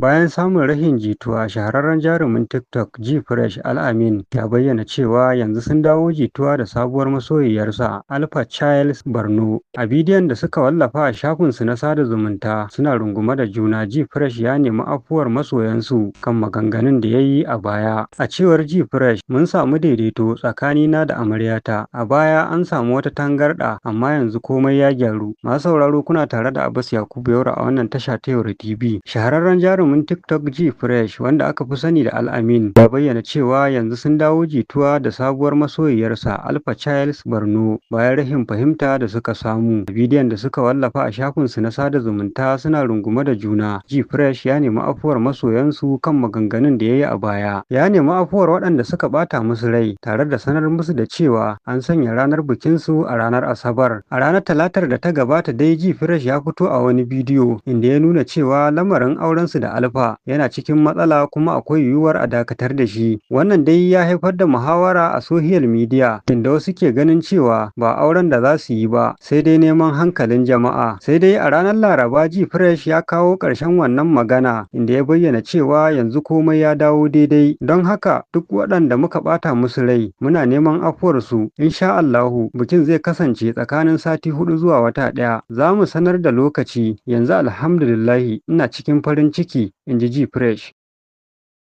Bayan samun rashin jituwa, shahararren jarumin TikTok Gfresh Al-Amin ya bayyana cewa yanzu sun dawo jituwa da sabuwar masoyiyarsa, Alpha Charles Borno. A bidiyon da suka wallafa a shafinsu na sada zumunta suna rungume da juna, Gfresh ya nemi afuwar masoyansu kan maganganun da ya yi a baya. A cewar Gfresh, "Mun samu daidaito tsakanina da amaryata. A baya an samu wata tangarɗa, amma yanzu komai ya gyaru." Masu sauraro, kuna tare da Abbas Yakubu Yola a wannan tasha ta Yola TV. Shahararren jarumin TikTok Gfresh, wanda aka fi sani da Al-Amin, ya bayyana cewa yanzu sun dawo jituwa da sabuwar masoyiyarsa, Alpha Charles Borno, bayan rashin fahimta da suka samu. A bidiyon da suka wallafa a shafinsu na sada zumunta suna rungume da juna, Gfresh ya nemi afuwar masoyansu kan maganganun da ya yi a baya. Ya nemi afuwar waɗanda suka ɓata musu rai, tare da sanar musu da cewa an sanya ranar bikinsu a ranar Asabar. A ranar Talatar da ta gabata dai Gfresh ya fito a wani bidiyo inda ya nuna cewa lamarin aurensu da Alpha yana cikin matsala kuma akwai yiwuwar a dakatar da shi. Wannan dai ya haifar da muhawara a sohiyal midiya, inda wasu ke ganin cewa ba auren da za su yi ba, sai dai neman hankalin jama'a. Sai dai a ranar Laraba Gfresh ya kawo ƙarshen wannan magana, inda ya bayyana cewa yanzu komai ya dawo daidai. Don haka duk waɗanda muka ɓata musu rai, muna neman afuwarsu. Insha Allahu bikin zai kasance tsakanin sati 4 zuwa wata ɗaya. Za mu sanar da lokaci. Yanzu alhamdulillahi ina cikin farin ciki, inji Gfresh.